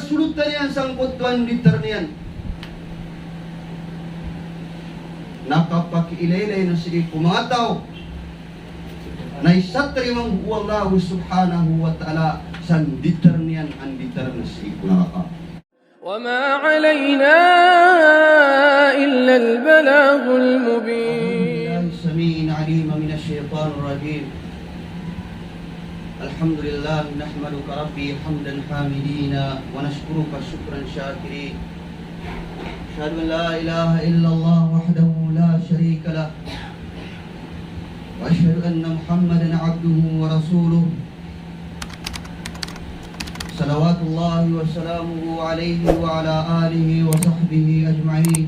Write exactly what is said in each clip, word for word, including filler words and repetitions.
Solot iyan sangkoto a nditaren iyan. Na kapakiilaylay na sii ko manga taw na isatariman o Allah subhanahu wa ta'ala sa nditaren iyan a nditaren sii ko naraka. وما علينا إلا البلاغ المبين. أعوذ بالله السميع العليم من الشيطان الرجيم. الحمد لله نحمدك ربي حمدا حامدين ونشكرك شكرا شاكرين. أشهد أن لا إله إلا الله وحده لا شريك له. وأشهد أن محمدا عبده ورسوله. صلوات الله وسلامه عليه وعلى آله وصحبه أجمعين.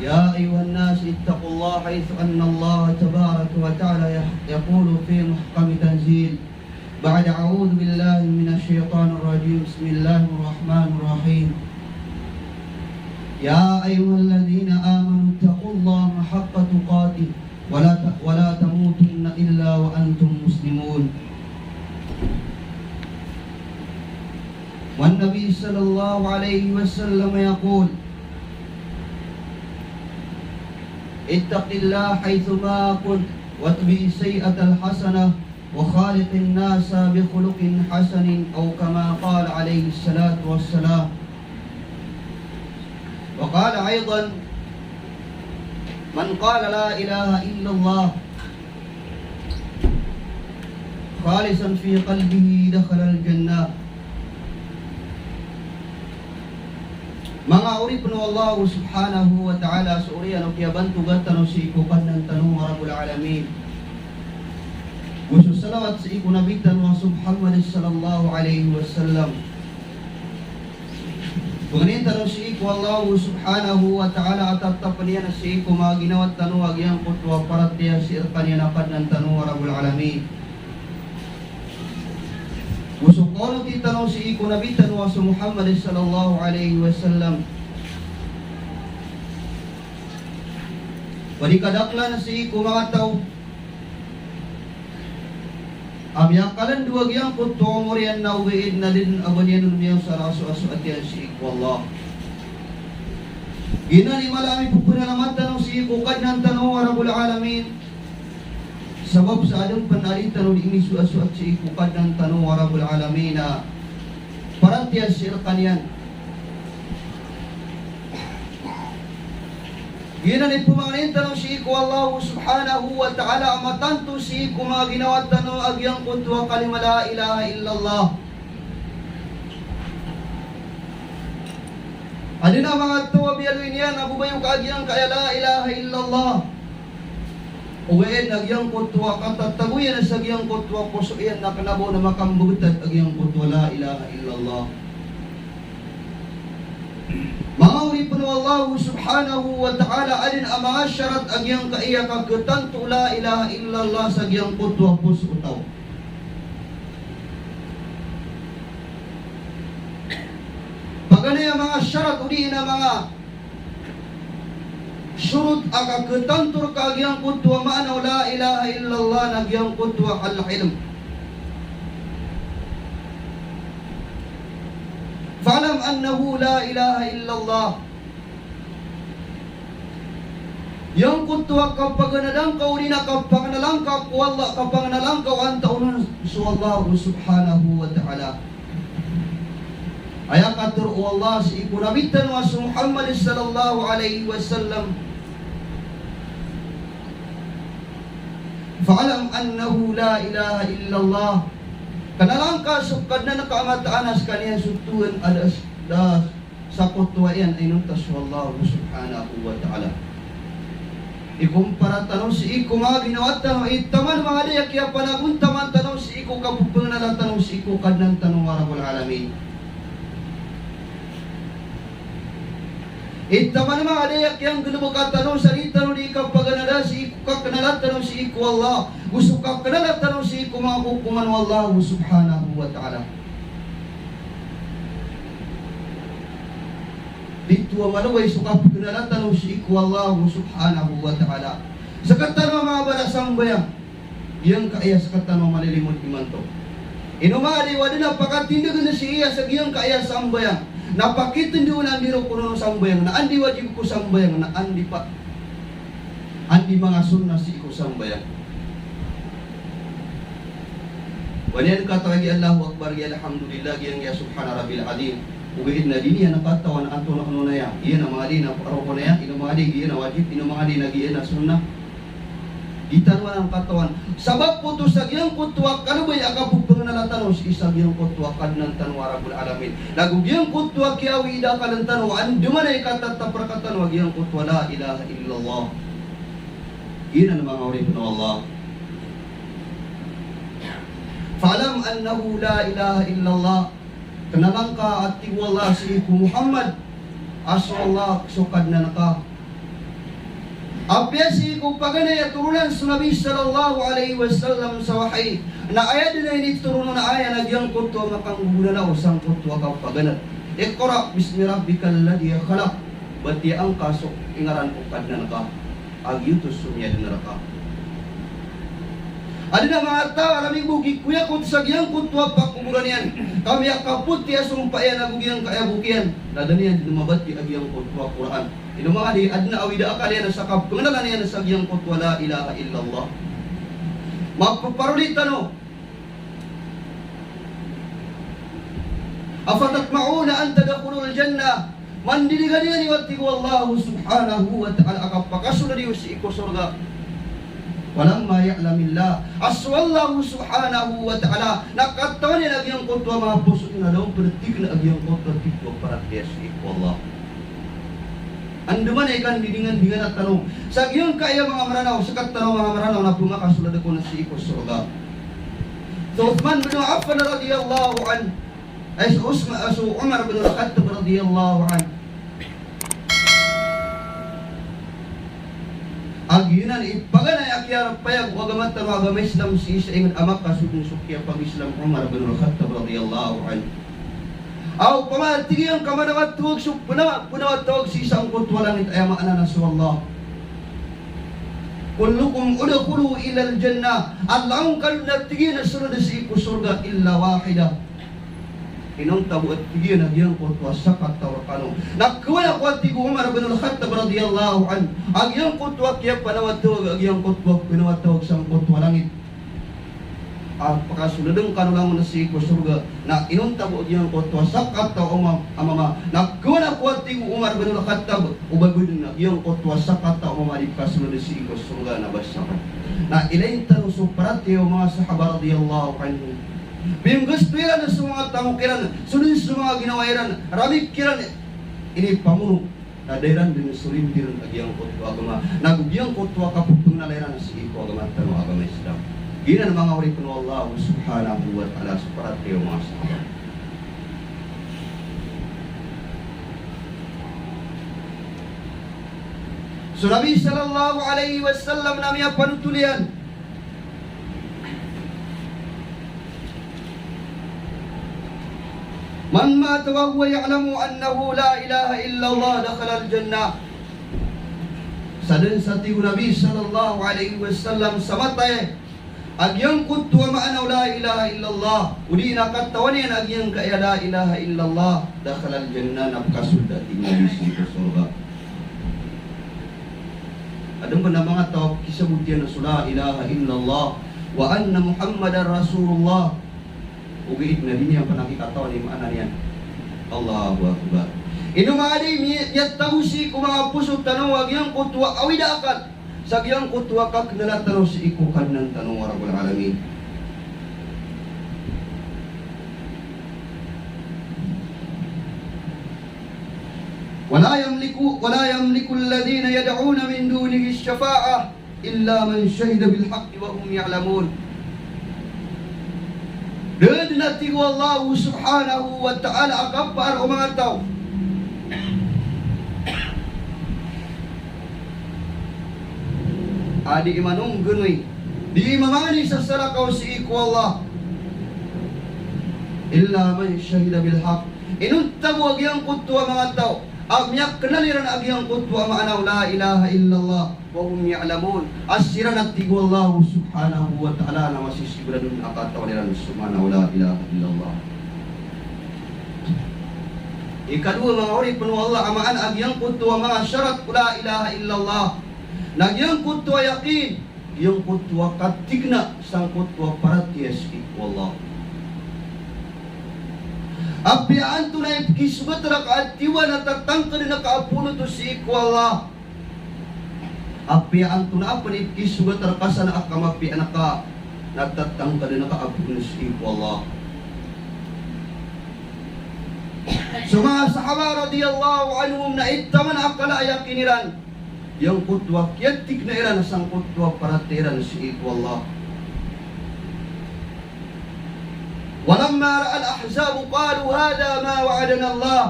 يا أيها الناس اتقوا الله حيث أن الله تبارك وتعالى يح-، يقول في محكم تنزيل بعد أعوذ بالله من الشيطان الرجيم. بسم الله الرحمن الرحيم. يا أيها الذين آمنوا اتقوا الله حق تقاته ولا ت-، ولا تموتن إلا وأنتم مسلمون. والنبي صلى الله عليه وسلم يقول: اتق الله حيثما كنت وأتبع السيئة الحسنة وخالق الناس بخلق حسن، أو كما قال عليه الصلاة والسلام. وقال أيضا: من قال لا إله إلا الله خالصا في قلبه دخل الجنة. Manga oripn o Allah subhanahu wa ta'ala, so oriyan o kiyabantogan tano sii ko Kadnan tano a Rabbul Alamin, go so salawat sii ko Nabi tano a so Muhammad sallallahu alaihi wasallam. Pangnin tano sii ko Allah subhanahu wa ta'ala a tatapn iyan sii ko manga ginawat tano a giyangkoto a paratiyaya sii rkaniyan a Kadnan tano a Rabbul Alamin. Go so kaonoti tano sii ko Nabi tano a so Muhammad sallallahu alaihi wasallam. Padi kadaklan sii ko manga taw a miyakalandowa giyangkoto a omor iyan na ogaid na di dn a ba niyan on miyaosar a so, a so, a so atiyan sii ko Allah. Giyanan i mala a mipphanalamatan tano sii ko Kadnan tano a Rabbul Alamin. Sabap sa adn pn a di tano di inisoasoat sii ko Kadnan tano a Rabbul Alamin a paratiyaya sii rkaniyan. Giyanan i pmangnin tano sii ko Allah subhanahu wa ta'ala a matanto sii ko manga ginawat tano a giyangkoto a kalima la ilaha illallah. Adn a manga taw a biyaloy niyan a bo ba iyo ka a giyangkaya la ilaha illallah. Ogaid na giyangkoto a katatago iyan sa giyangkoto a poso iyan na kna ba on a makambgtad a giyangkoto a la ilaha illallah. Manga oripn o Allah subhanahu wa ta'ala, adn a manga sharat a giyangkaya kaktanto o la ilaha illallah sa giyangkoto a poso o taw. Paganay a manga sharat odi na manga shurut a kaktanto rka a giyangkoto a maana o la ilaha illallah na giyangkoto a al-ilm. Fa'lam annahu la ilaha illallah. Giyangkoto a kapaganadan ka odi na kapanganal angka ko Allah, kapanganal angka o antawaa on so Allah subhanahu wa ta'ala. Aya katharo o Allah sii ko Nabi tano a so Muhammad sallallahu alaihi wasallam. Fa'lam annahu la ilaha illallah. Kanala ngka so Kadnan ka a mataan a skaniyan so Tuhan a da, da sakotowa iyan a inonta so Allah subhanahu wa ta'ala. Ikumpara tano sii ko manga ginawa tano, i taman manga da a kiyapanagontaman tano sii ko kapphangala tano sii ko Kadnan tano a Rabbul Alamin. I taman manga da a kiyanggalbka tano sa di tano di kapaganada sii ko kaknala tano sii ko Allah, go so kaknala tano sii ko manga kokoman o Allah subhanahu wa ta'ala. Di towa maloway so kapknala tano sii ko Allah subhanahu wa ta'ala. Sktano a manga barasambayang, Giyangkaya sktano a malilimod imanto. Ino manga di, o aden a pakatindgn sii sa giyangkaya sambayang, na pakitindg on andi rokon o sambayang, na andi wajib ko sambayang, na andi pa, andi manga sunnah sii ko sambayang. Oway, niyan katawag i Allahu Akbar, i Alhamdulillah, giyangkaya Subhana Rabbil Azim. Ogaid na di niyan katawan antonaa kn on aya. Giya na manga di na rokon aya, ino manga di giya na wajib, ino manga di na giya na sunnah. Di tano anan katawan. Sabap oto sa giyangkoto a kalbay a kapepngnala tano sii sa giyangkoto a Kadnan tano a Rabbul Alamin. Nago giyangkoto a kiyawidaakal tano, andamanaya i katatap rktano a giyangkoto a la ilaha illallah. Giyanan manga oripn o Allah. Fa'lam annahu la ilaha illallah. Knalan ka, a tig o Allah sii ko Muhammad, a so Allah so Kadnan ka. Apiya sii ko paganay a toronan so Nabi sallallahu alaihi wasallam sa wahi, na aya dn a initoron on a aya na giyangkoto a makanggogonanao sangkoto a kapaganad. Iqra bismi rabbikal ladhi khalaq. Batiyaan ka so ingaran o Kadnan ka. A giyoto so miyadn rka. Adn a manga taw a rami bo gikoyakot sa giyangkoto a pakoboran iyan, ka miyakapoti a sompa iyan ago giyangkaya bok iyan, na da niyan dn mabatiya a giyangkoto a Qur'an. Ino manga di, adn a awidaakal iyan sa kapngnalan iyan sa giyangkoto a la ilaha illallah. Mapaparoli tano. Afatatma'una an tadkhulul jannah. Mandidingani niyo, a tig o Allah subhanahu wa ta'ala, a kapakasold iyo sii ko sorga. Walamma ya'lamillah. A so Allah subhanahu wa ta'ala na katawan iyan a giyangkoto a manga poso na da on pn tig a giyangkoto a tig o paratiyaya sii ko Allah. Andamanaya i kandidingandingana tano sa giyangkaya manga Mranaw, sktano a manga Mranaw na pmakasold ko na sii ko sorga. So Uthman bin Affan radiyallahu anhu, ay, so Usma-, so Umar bin Al-Khattab radiyallahu anhu. A giyanan i paganay a kiyapayag o agama tano a agama Islam sii sa ingd a Makkah, so dn so kiyapag-Islam o Umar bin Al-Khattab radiyallahu anhu. Aw, opama tig iyan ka manawatawag so pnawa, pnawatawag sii sangkoto a langit, aya maana na so Allah. Kullukum udkhulu ilal jannah. A langon kano na tig iyan a sold sii ko sorga illa wahida. Inonta bo a tig iyan a giyangkoto a sakataw rkano. Na kowaan ako a tig o Umar bin Al-Khattab radiyallahu anhu a giyangkoto a kiyapanawatawag a giyangkoto a pnawatawag sangkoto a langit. A pakasoldn kano langon sii ko sorga, na inonta bo a giyangkoto a sakataw a mama, a mama. Na kowaan ako a tig o Umar bin Al-Khattab, o ba bo dn a giyangkoto a sakataw a mama a di pkasold sii ko sorga na ba sakataw. Na ilayin tano so paratiyaya o manga sahaba radiyallahu anhum. Pinggasto iran so manga tamok iran, so dn so manga ginawa iran, ramik iran inipamono. Na da iran dn sorindiran a giyangkoto a agama, nago giyangkoto a kapepngnala iran sii ko agama tano a agama Islam. Giyanan manga oripn o Allah subhanahu wa ta'ala so paratiyaya o manga sahaba. So Nabi sallallahu alaihi wasallam na miyapanotol iyan. Man mata wa huwa ya'lamu annahu la ilaha illallah dakhalal jannah. Sadn sa tig o Nabi sallallahu alaihi wasallam sa matay a giyangkoto a maana o la ilaha illallah, odi na katawan iyan a giyangkaya la ilaha illallah, dakhalal jannah, na pkasold a tig o Nabi sii ko sorga. Adn pn a manga taw a kisabot iyan so la ilaha illallah wa anna Muhammadar Rasulullah. Ogaid na di niyan pn kikatawan i maana niyan. Allahu Akbar. Ino manga di, mi-, miyatago sii ko manga poso tano a giyangkoto a awida akal sa giyangkoto a kaknala tano sii ko Kadnan tano a Rabbul Alamin. Wala yamliku, wala yamliku alladhina yad'una min dunihi ash-shafa'ah illa man shahida bil haqqi wa hum ya'lamun. Da dn a tig o Allah subhanahu wa ta'ala a kapaar o manga taw a dii manonggnoy, dii mamangni sa salakaw sii ko Allah, illa man shahida bil haqq. Inonta bo a giyangkoto a manga taw a miyaknal iran a giyangkoto a maana o la ilaha illallah. Wa hum ya'lamun. A siran, a tig o Allah subhanahu wa ta'ala, na masisigoradon a katawan iran so maana o la ilaha illallah. Ikadowa, manga oripn o Allah, a maana a giyangkoto a manga sarat ko la ilaha illallah na giyangkoto a yakin, giyangkoto a katikna sangkoto a paratiyaya sii ko Allah. Apiya antonaa i pkisogat rka a tiwa na tatangkdn ka a poon oto sii ko Allah. Apiya antonaa pn i pkisogat rka san a kamapiyaan ka na tatangkdn ka a poon sii ko Allah. So manga sahaba radiyallahu anhum na itaman a kala a yakin iran giyangkoto a kiyatikna iran sangkoto a paratiyaya iran sii ko Allah. Walamma ra'al ahzabu qalu hadha ma wa'adana Allah.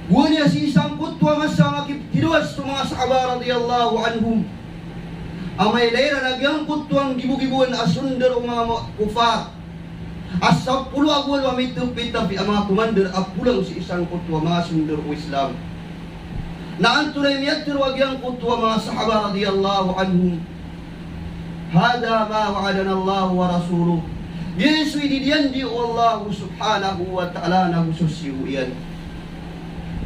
Gowani a sii sangkoto a masa a makiptidawas so manga sahaba radiyallahu anhum, amay lay iran a giyangkoto a nggibogiboan a sondaro o manga kuffar a sapolo ago walo a mitpitapi a manga commander a polang sii sangkoto a manga sondaro o Islam. Na antonaa i miyatharo a giyangkoto a manga sahaba radiyallahu anhum? Hadha ma wa'adana Allah wa rasuluh. Giya so ididiyandi o Allah subhanahu wa ta'ala nago so siyogo iyan.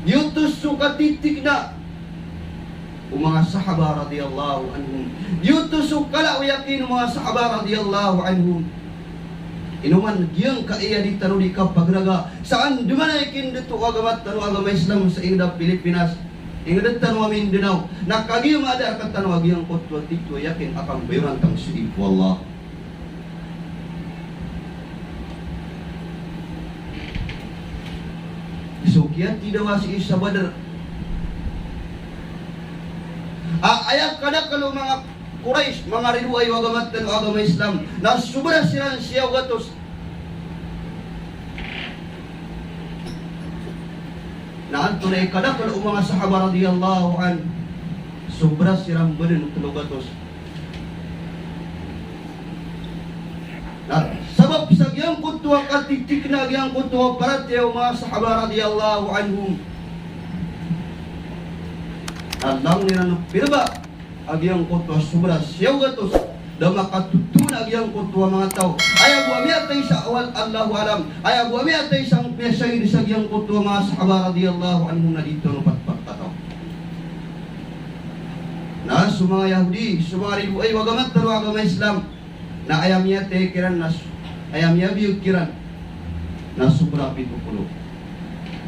Giyoto so katitikna o manga sahaba radiyallahu anhum. Giyoto so kala o yakin o manga sahaba radiyallahu anhum. Ino man giyangkaya di tano di kapagraga sa andamanaya i kindato o agama tano a agama Islam sa ingd a Pilipinas, ingd tano a Mindanao, na kagiya maadn rktano a giyangkoto a titho a yakin a kambayoran tano sii ko Allah. So kiyatidawa sii sa Badr a aya kadakl o manga Quraysh, manga ridoay o agama tano a agama Islam, na sobra siran siyaw gatos. Na antonaa i kadakl o manga sahaba radiyallahu anhum? Sobra siran badn tlo gatos. Na sabap sa giyangkoto a katitikna giyangkoto a paratiyaya o manga sahaba radiyallahu anhum, na langon iran pirba a giyangkoto a sobra siyaw gatos, da makatotoon a giyangkoto a manga taw. Aya bo a miyatay sa awal, Allahu alam. Aya bo a miyatay sa miyasahid sa giyangkoto a manga sahaba radiyallahu anhum na di tano pat pagkataw. Na so manga Yahudi, so manga ridoay o agama tano a agama Islam, na aya miyatay kiran na s-, aya miyabiyag kiran na sobra pito polo.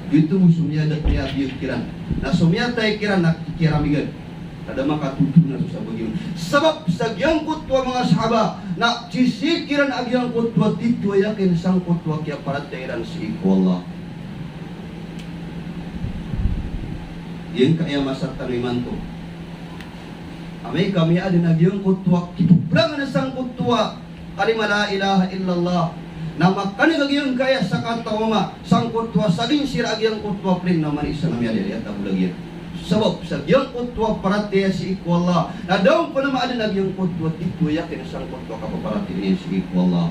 Giyoto bo so miyada-, miyabiyag kiran. Na so miyatay kiran na kikiramigan. Ka da makatotoon a so sabagi on. Sabap sa giyangkoto a manga sahaba na sisii kiran a giyangkoto a titho a yakin sangkoto a kiyaparatiyaya iran sii ko Allah. Giyangkaya masa tano imanto. Amay ka miyaadn a giyangkoto a kipaprangan sangkoto a kalima la ilaha illallah, na makaneg a giyangkaya sakataw a mama sangkoto a saging sira a giyangkoto a plane na mani isa na miyada a tabolagiyan. Sabap sa giyangkoto a paratiyaya sii ko Allah, na da on pn maadn a giyangkoto a titho a yakin sangkoto a kapaparatiyaya niyan sii ko Allah.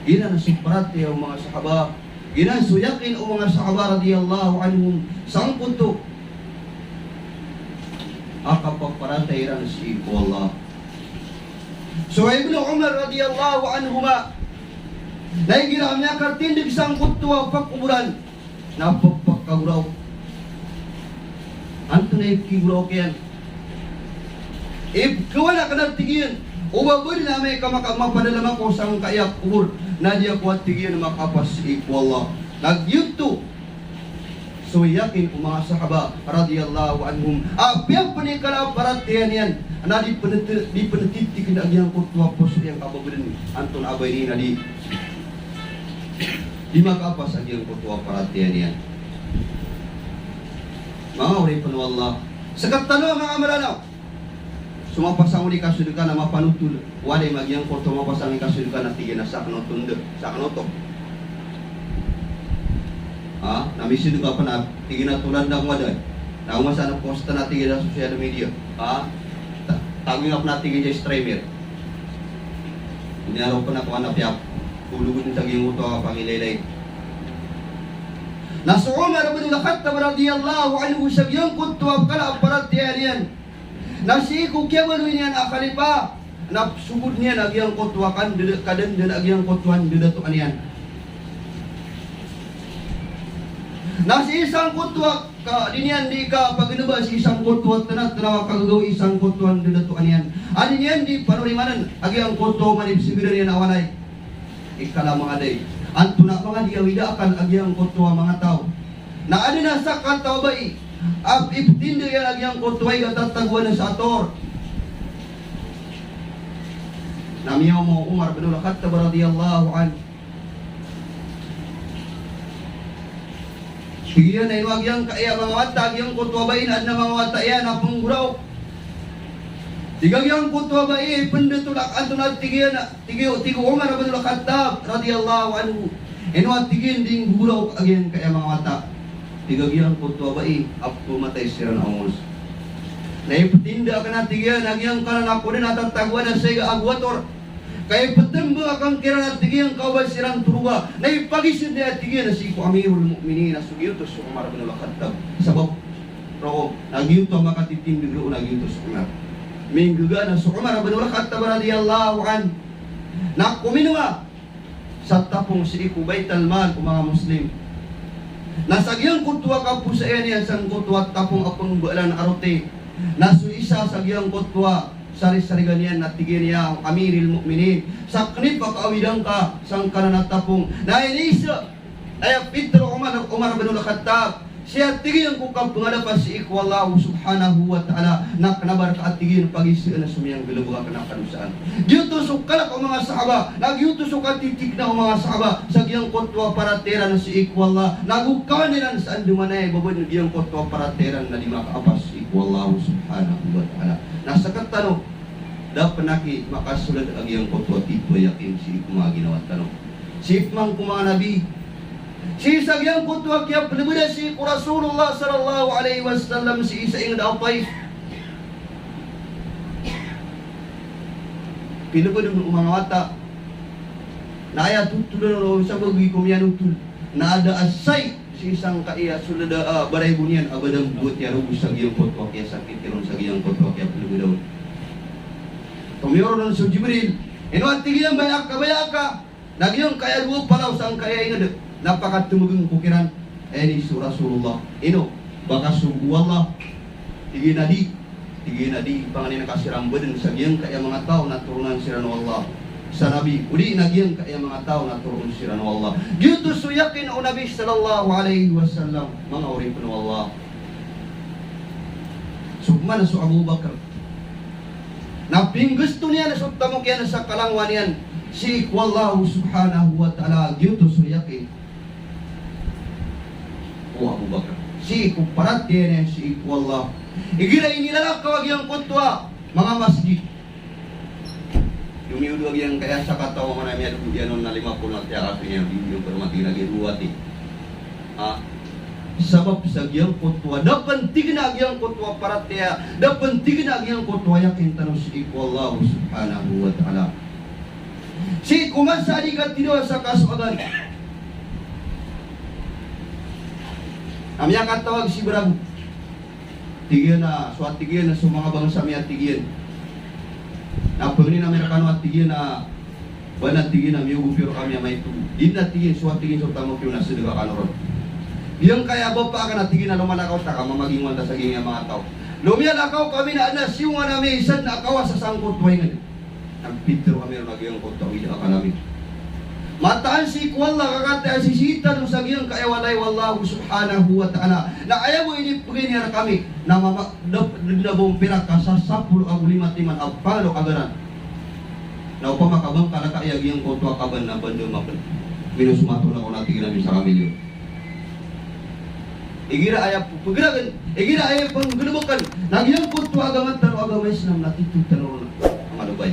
Giyanan so paratiyaya o manga sahaba, giyanan so yakin o manga sahaba radiyallahu anhum sangkoto a kapaparatiyaya iran sii ko Allah. So Ibnu Umar radiyallahu anhuma, na igira a miyakatindg sangkoto a pakoboran, na pphakagoraok. Antonaa i kigoraok iyan? Ipkhawan akn a tig iyan, o ba badn amay ka maka-, mapadalam ako sangkaya kobor, na di ako a tig iyan makapas sii ko Allah. Na giyoto so yakin o manga sahaba radiyallahu anhum. Apiya pn i kala a paratiyaya niyan na di pn t-, di pn titikna a giyangkoto a poso iyan ka ba badn. Antonaa ba ini na di di makapas a giyangkoto a paratiyaya niyan. Manga oripn o Allah, sktano a manga Mranaw, so mapasang o di kasodka na mapanotol, walay ma giyangkoto a mapasang i kasodka na tig iyan a sakn oto nd, sakn oto. Ha? Na misodka pn a tig iyan a tolan da ko mada. Na o masa na post na tig iyan a social media. Ha? Ta-, tago iyan pn a tig iyan a streamer. Iniaro pn a kowan a piya, olog on sa giyangkoto a pangilaylay. Na so Umar bin Al-Khattab radiyallahu anhu sa giyangkoto a kala a paratiyaya niyan na sii ko kiyabaloy niyan a khalifa, na sogod niyan a giyangkoto a kandada-, kadandan a giyangkoto a ndadatoan iyan. Na sii sangkoto a ka, di niyan di kapagnaba sii sangkoto a tnatnaw a kagagawii sangkoto a ndadatoan iyan. A di niyan di panorimanan a giyangkoto a manipsgdan iyan a walay. Ikala manga day, antonaa manga di awida akal a giyangkoto a manga taw. Na adn a sakataw a bai a iptinda iyan a giyangkoto a ig a tatagoan sa ator. Na miyaoma o Umar bin Al-Khattab radiyallahu anhu. Tig iyan a ino a giyangkaya manga wata a giyangkoto a bai na adn a manga wata iyan a pnggoraok. Tig a giyangkoto a bai, pndatolak antonaa, tig iyan a Tig o, tig o Umar bin Al-Khattab radiyallahu anhu, ino a tig iyan di nggoraok a giyangkaya manga wata? Tig a giyangkoto a bai a pmatay siran a ongos. Na iptinda akn a tig iyan a giyangkanan a kodn a tatagoan sa ig a ago ator. Ka iptmba akn kiran a tig iyan ka o ba siran toroga. Na ipagiza niyan a tig iyan a sii ko Amirul Mu'minin a so giyoto so Umar bin Al-Khattab. Sabap roo na giyoto a makatitindg roo na giyoto so Umar. Minggaga na so Umar bin Al-Khattab radiyallahu anhu na kominowa sa tapong sii ko Baitul Mal o manga Muslim. Na sa giyangkoto a kaposaan iyan sangkoto a tapong a pngbaalan a roti, na so isa sa giyangkoto a sarisarigan iyan na tig iyan a, "Ya Amiril Mu'minin, sa knipa ka awida ngka sangkanan a tapong." Na iniza, aya pitharo o Umar, Umar bin Al-Khattab, sii a tig iyan ko kapngadapa sii ko Allah subhanahu wa ta'ala, na kna ba rka a tig iyan pagizaan so miyanggalbk akn a kadosaan. Giyoto so kalk o manga sahaba, na giyoto so katitikna o manga sahaba sa giyangkoto a paratiyaya iran sii ko Allah, na go kawan iran sa andamanaya i ba badn giyangkoto a paratiyaya iran na di makaapas sii ko Allah subhanahu wa ta'ala. Na sktano, da pn aki makasold a giyangkoto a titho a yakin sii ko manga ginawa tano. Sii pman ko manga nabi. Sii sa giyangkoto a kiyaplbda sii ko Rasulullah sallallahu alaihi wasallam sii sa ingd a Taif. Pilbd o manga wata. Na aya totol o sabagi ko miyanotol na ada a sai sii sangkaya sold a, ah, baraibo niyan a ba dn bo tiyarogo sa giyangkoto a kiyasakit iron sa giyangkoto a kiyaplbda on. Tomiyoron on so Jibril. Ino a tig iyan, baya ka, baya ka. Na giyangkaya dowa palaw sangkaya ingd na pakatmbgn ko kiran. Aya ini so Rasulullah. Ino, ba ka sogo o Allah? Tig iyan a di. Tig iyan a di, pangnin ka siran badn sa giyangkaya manga taw na toronan siran o Allah sa Nabi, odi na giyangkaya manga taw na toroon siran o Allah. Giyoto so yakin o Nabi sallallahu alaihi wasallam, manga oripn o Allah. So pman so Abu Bakr, na pinggosto niyan so tamok iyan sa kalangowan iyan sii ko Allah subhanahu wa ta'ala, giyoto so yakin o Abu Bakr sii ko paratiyaya niyan sii ko Allah. Igira inilalakaw a giyangkoto a manga masjid, domiyodo a giyangkaya sakataw a mana miyadogo iyan on na lima polo na tiyakaso niyan, domiyodo a giyangkoto a mati na giya dowa ti. Ha? Sabap sa giyangkoto a da pn tig na giyangkoto a paratiyaya, da pn tig na giyangkoto a yakin tano sii ko Allah subhanahu wa ta'ala. Sii ko masa a di katidawa sa kasoagan a miyakatawag si Barago. Tig iyan a, so a tig iyan a so manga bangsa mi a tig iyan. Na pangnin ami rkano a tig iyan a, ba na tig iyan a miyogop iyo rkami a maito. Di na tig iyan, so a tig iyan so tamok iyo na sdka kano ron. Giyangkaya bapa akn a tig iyan a lomalakaw ta ka mamagingowan ta sa giyangkaya manga taw. Lomiyalakaw kami na adn a siyongan ami isa dn a kawasa sangkoto a ingd. Na pitharo ami ron a giyangkoto a wida akal ami. Mataan sii ko Allah ka kataya sisii tano sa giyangkaya walay o Allah subhanahu wa ta'ala. Na aya bo inipgay niyan rkami na mama, dap-, dn a ba on pirak ka sa sapolo ago lima timan a pangalo a garan. Na opama ka ba ngka lakaya giyangkoto a kaban na ba dn a mapd. Mino so mato na ko na tig iyan a misa ka milyon. Igira aya pgdagn, igira aya pnggalbkn na giyangkoto a agama tano a agama Islam na tito tano ron a malobay.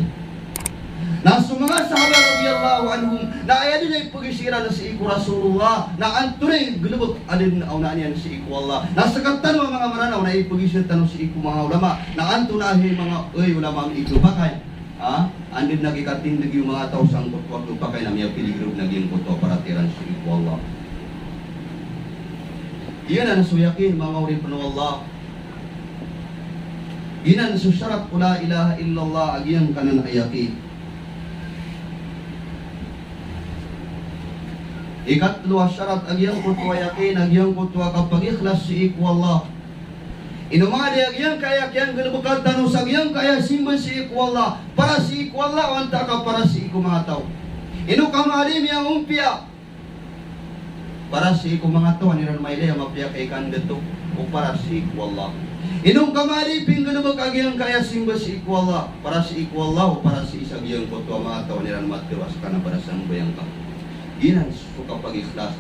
Na so manga sahaba radiyallahu anhum na aya dn a ipgiza iran sii ko Rasulullah na antonaa i galbk a dn a onaan iyan sii ko Allah. Na sktano a manga Mranaw na ipgiza tano sii ko manga ulama na antonaa i manga, oy, ulama, i kapakay. Ha? Anda dn a kikatindg iyo manga taw sangkoto a kapakay na miyapiligrog na giyangkoto a paratiyaya iran sii ko Allah. Giyanan so yakin, manga oripn o Allah. Giyanan so sharat ko la ilaha illallah a giyangkanan a yakin. Ikatlo a sharat a giyangkoto a yakin, a giyangkoto a kapagikhlas sii ko Allah. Ino manga di a giyangkaya kiyanggalbka tano sa giyangkaya simba sii ko Allah, para sii ko Allah o antaa ka para sii ko manga taw? Ino ka manga di miyangompiya para sii ko manga taw a niran mailay a mapiya ka ikandato, o para sii ko Allah? Ino ka manga di pinggalbk a giyangkaya simba sii ko Allah, para sii ko Allah o para sii sa giyangkoto a manga taw a niran matharo a skaniyan a ba sambayang ka? Giyanan so kapagikhlas.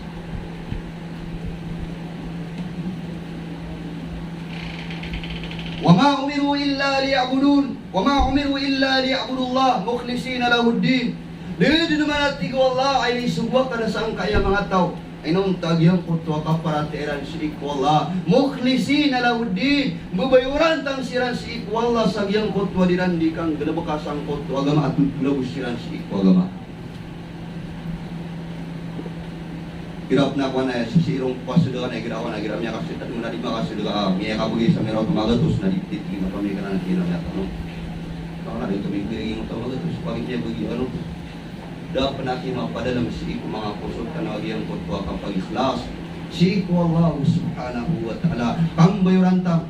Wa ma umiru illa liya'budun, wa ma umiru illa liya'budullaha mukhlisina lahuddin. Da dn man, a tig o Allah, a inisogo akn sangkaya manga taw a inonta a giyangkoto a kaparatiyaya iran sii ko Allah, mukhlisina lahuddin, mbabayorantang siran sii ko Allah sa giyangkoto a di iran di kanggalbka sangkoto a agama a totolaw siran sii ko agama. Igira pn a kowan a sisii ron ko kasadka na igira kowan a igira miyakasadka, na di makasadka, a miyakabgi sa miyaraot a magatos na di titigi na pamikanan a kina miyatano. Kawan a di oto mibgi lagid oto a magatos, pagi miyabgi, ano. Da pn a kimapadalm sii ko manga poso tano a giyangkoto a kapagikhlas sii ko Allah subhanahu wa ta'ala. Kambayorantang.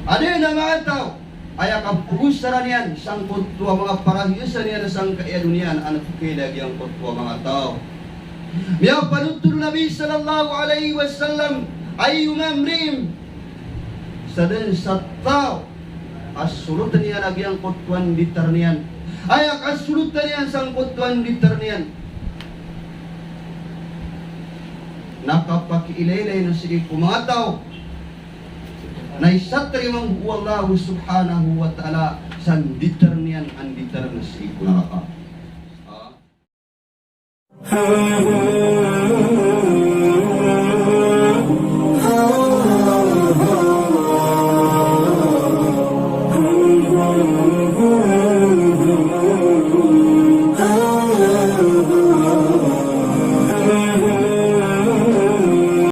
Adn a manga taw a aya kapogosaran iyan sangkoto a manga parahiyasan iyan sangkaya doniya na pkhailay a giyangkoto a manga taw. Miyapanotol o Nabi sallallahu alaihi wasallam, ayyuma imri'in, sadn sa taw a solotn iyan a giyangkoto a nditar iyan, aya kasolotn iyan sangkoto a nditar iyan na kapakiilaylay na sii ko manga taw na isatarimaan o Allah subhanahu wa ta'ala sa nditar iyan a nditar na sii ko naraka.